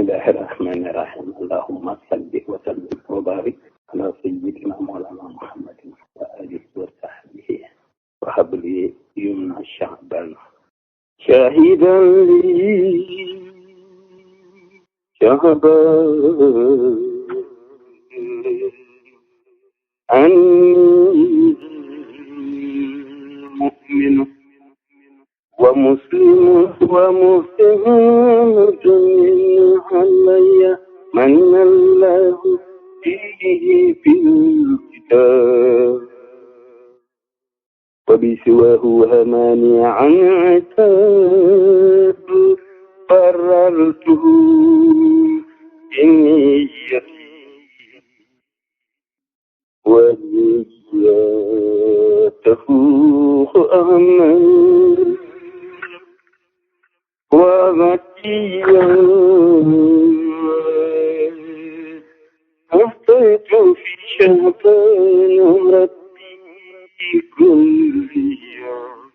bismillahi rahmani rahim. Allahumma salli wa sallim wa barik ala sayyidina mawlana muhammadin wa alihi wa sahbihi wa habli yumna sha'ban shahidan li shahban anni mu'min wa muslim wa muhsin alayya man allahu fihi fil kitab wa bisiwahu hamani an atab qarartuhu inni wa niyatahu aman وغتيا أخطيت في شهبان ربي كل يوم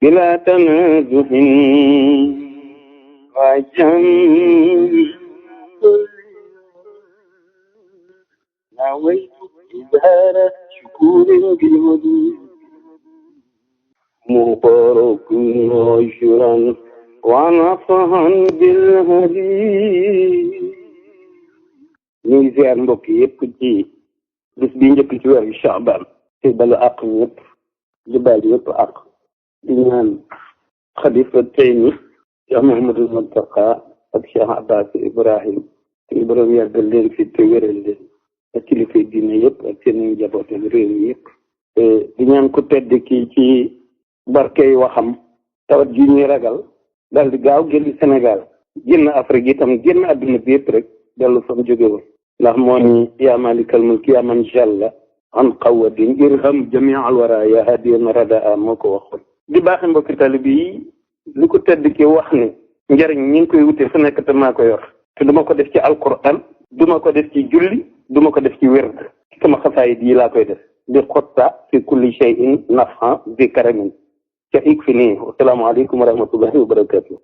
بلا تنازه وجم نويت إظهار شكور بالهدوء مبارك عشرا ونفعا بالهدي ñuy ziar mbokk yëpp ci bis bi njëkk ci weeru Shaaban te balu àq ñëpp di baal yëpp àq di ñaan xalifa tey ni Cheikh Mouhamadul Mountakha ak Cheikh Abbas Ibrahim te borom yàggal leen fi te wéral leen ak kilifa diine yëpp ak seen njaboot ak réew mi yëpp di ñaan ku tedd kii ci barkey waxam tawat ji ñuy ragal dal di gaaw génn Sénégal génn Afrique itam génn àdduna bi yëpp rek dellu fa mu jóge woon ndax moo ni yaa malikal mulki yaa man jalla an qawadin irham jami al wara ya hadiyan radaa moo ko waxoon di baaxe mbokki talibi yi li ko tedd ki wax ne njariñ ñi ngi koy wute fu nekk te maa ko yor te duma ko def ci alquran duma ko def ci julli duma ko def ci wérd ci sama xasaayid yi laa koy def di xotta fi kulli shay'in naf'a bi karamin ca ik fi nii asalaamaaleykum wa rahmatullahi wa barakatuh